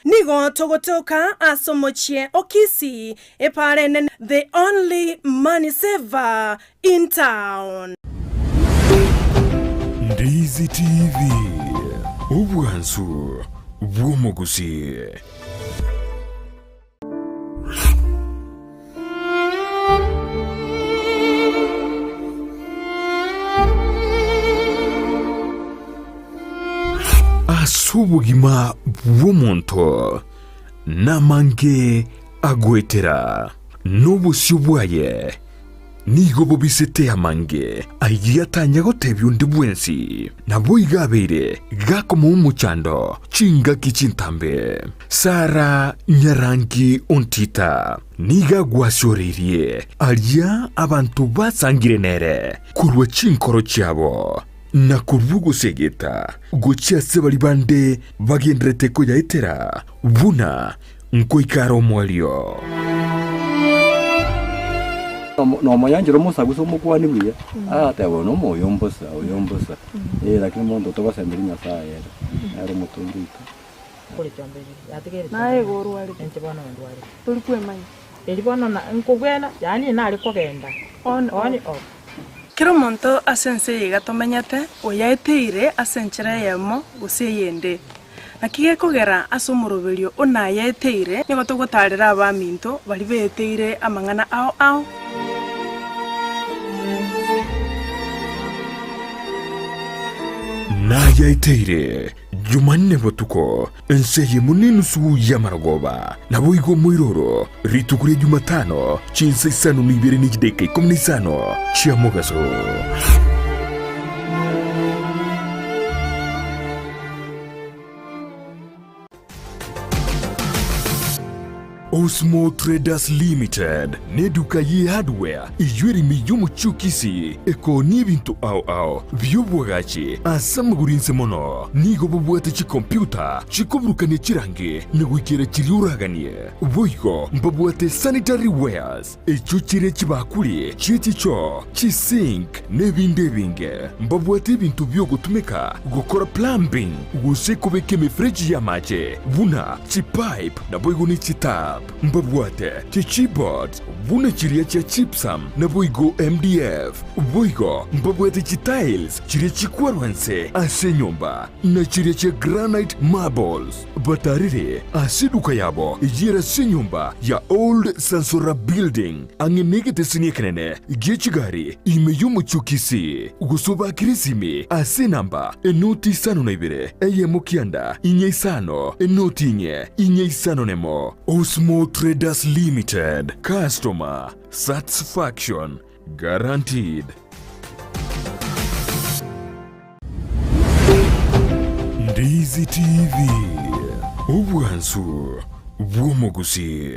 Nigo togotoka ase omochie o Kisii, epaara enene, the only money saver in town. Ndizi TV, obwansu bw'omogusii. Ase obogima bw'omonto namange agoetera, na obosio bwaye nigo bobisete amange ayio atanya gotebia onde bwensi. Naboigo abeire gakomoa omochando chingaki chintambe. Sara nyarangi ontita nigo agwasioreirie aria abanto basangire nere korwa chinkoro chiabo, na korwa ogosegeta gochia ase baria bande bagendererete koyaetera buna nkoika are omoerio. Nomoyanchera omosaku ase omokuani buya, agateba oyo nomoyo mbosa, oyo mbosa, eh lakini monto togosemeria Nyasaye ere, nere omotongi oito. Naye igo orwarete, tori kwemanya. On off. Kera omonto ase ense eye iga tomenyete, oyaeteire ase enchera eyemo gose eyende. Naki gekogera ase omoroberio o nayaeteire, nigo togotaarera abaminto baria beeteire amang'ana ao ao. Nayaeteire Jumanne botuko, ense eyemo nenusu y'amarogoba, naboigo omoiroro, rituko ria Jumatano, chinsa isano na ibere ne chidaeka ikomi na isano chia mogaso. Osmo Traders Limited neduka ye hardware eyio ere ime y'omochie o Kisii ekoonia ebinto ao ao bi'obwagachi ase amagoro inse mono. Nigo bobwate chikompiuta chikoburukania chirangi na goikera chiria oraganie. Boigo mbabwate sanitary wares echio chire chibakuri chie chichoo, chisink na ebinde ebinge. Mbabwate ebinto bi'ogotumeka gokora plumbing gose kobeka emefereji y'amache buna chipipe naboigo ne chitap. Mbabwate chichipboards buna chiria chia gypsum naboigo MDF. Boigo mbabwate chitiles chiria chikwarwa inse ase enyomba na chiria chia granite marbles. Batarire ase eduka yabo eyio ere ase enyomba ya Old Sansora Building ang'e negeteseni ekenene gie chigari ime y'omochie o Kisii, gose obakere esimi ase enamba enoti isano na ibere eyemo kianda inye isano enoti inye inye isano nemo. Osmo Traders Limited, Customer Satisfaction Guaranteed. Ndizi TV, obwansu bw'omogusii.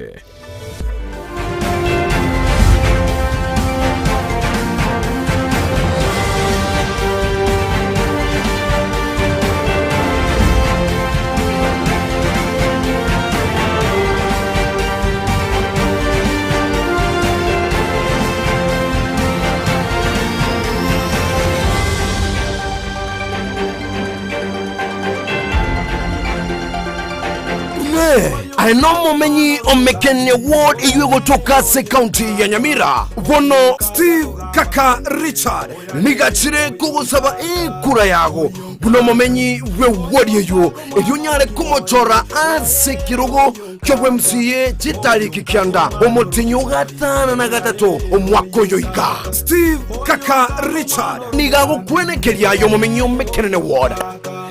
Inee! Aye nomomenyi o Mekene Ward eyio egotoka ase ekaunti ya Nyamira? Bono Steve Kaka Richard nigachire kogosaba ekura yago buna omomenyi bwe ward eyio erio onyare komochora ase ekerogo ki'obw'MCA chitariki kianda omotenyi o gatano na gatato omwaka oyo iga. Steve Kaka Richard nigo agokwenekeria aye omomenyi o Mekenene Ward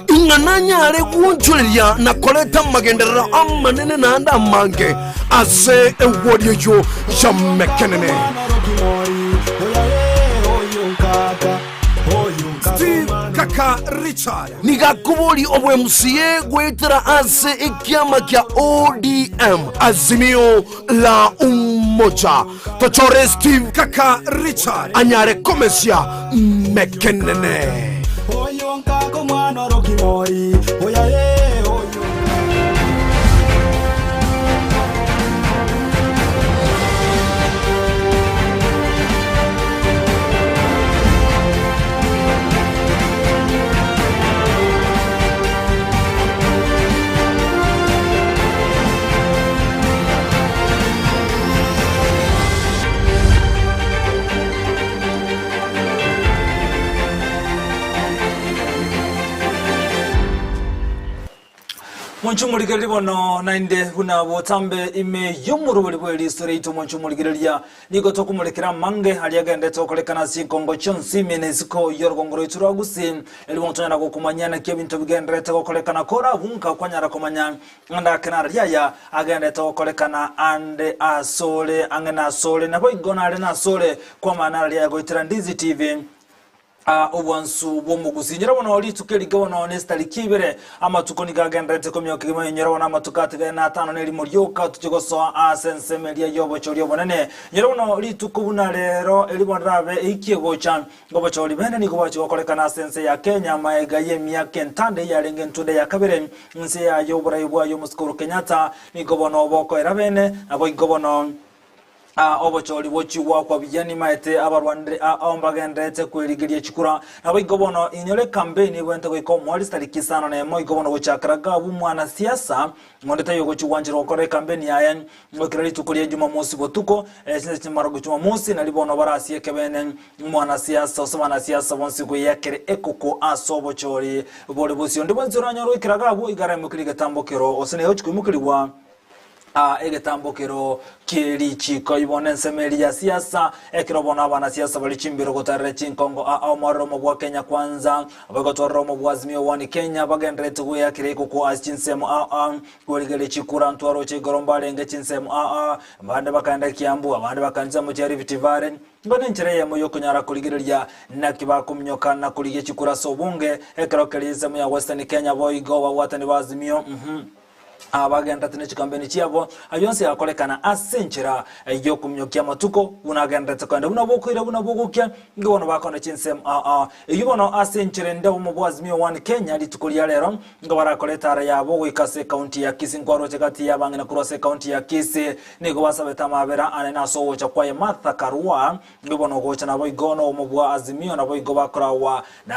ing'a nanyare gwonchoreria na koreta amagenderero amanene naende amange ase eward eyio ya Mekenene. Steve Kaka Richard Nigo akoboria obw'MCA goetera ase ekiama kia ODM, Azimio la Umoja. Tochore Steve Kaka Richard anyare komesia mekenene. Monche omorigereria bono naende buna botambe ime y'omorobori bw'eriso riaito monche omorigereria, nigo tokomorekera amange aria agenderete gokorekana ase chinkongo chionsi ime na isiko y'orogongo rwaito rwa Gusii, erio bono tonyara gokomanyia naki ebinto bigendererete gokorekana kore abwo nka kwanyara komanya ande ake nararia aya agendererete gokorekana ande asore ang'e nasore naboigo nare nasore kwamanya nararia aya goetera Ndizi TV. Aa obwansu bw'omogusi. Inyora bono rituko eri bono nesitariki ibere, amatuko nigo agendererete komioka kegima. Inyora bono amatuko atigaire natano na erimo rioka tochie gosoa ase ensemo eria y'obochori obonene. Inyora bono rituko buna rero eri bono rirabe eikie gocha. Obochori bende nigo bwachia gokorekana ase ense ya Kenya maega y'emiaka entanda eyarenge entunda ya kabere inse yaye oborai bwaye omosike Uhuru Kenyatta nigo bono bokoera bene naboigo bono Aa obochori bochigwakwa buya nimaete abarwanire ao mbagendererete kwerigeria chikura. Naboigo bono inyore ekampeini egwenerete goika omoerio chitariki isano nemo igo bono gochakera Gabu omwanasiasa onde taiyo ogochia gwancherwa gokora ekampeini yaye goikera rituko ria Jumamosi botuko chinsa chimarogo Jumamosi nari bono barasie ekebene omwanasiasa ase abanasiasa bonsi goyakere ekoko ase obochori bore bosio. Onde bwensi oranyore goikera Gabu iga araimokerie egetambo kero gose nigo agochia koimokerigwa. Aa egetambo kero kie richiiko ibo nensemo eria ya siasa, ekero bono abanasiasa bare chimbero gotarera chinkongo aa omorero omobua Kenya Kwanza, abagotorera omobua Azimio One Kenya bagendererete goeakera ekoko ase chinsemo aa kwerigereria chikura ntwaroche igoro mbarenge chinsemo aa abande bakaenda Kiambu abande bakaenda chinsemo chia Rift Valley Igo nenchera eyemo yokonyara korigereria naki bakominyoka na korigia chikura ase obonge ekero keria ensemo ya Western Kenya boigo babwatani ba Azimio uhum. Abagenderete ne chikambeni chiabo, ayio onsi agakorekana ase enchera y'okominyokia amatuko, buna agenderete kogenda buna bokoira buna bogokia, nigo bono bakona chinsemo ao ao. Eyio bono ase enchera ende obomo bwa Azimio One Kenya rituko ria rero nigo barakore etara yabo goika ase ekaunti ya Kisii nkwaroche gati y'abang'ina korwa ase ekaunti ya Kisii nigo basabete amabera anene ase ogocha kwaye Martha Karua nigo bono ogocha naboigo nobomo bwa Azimio naboigo bakoragwa na.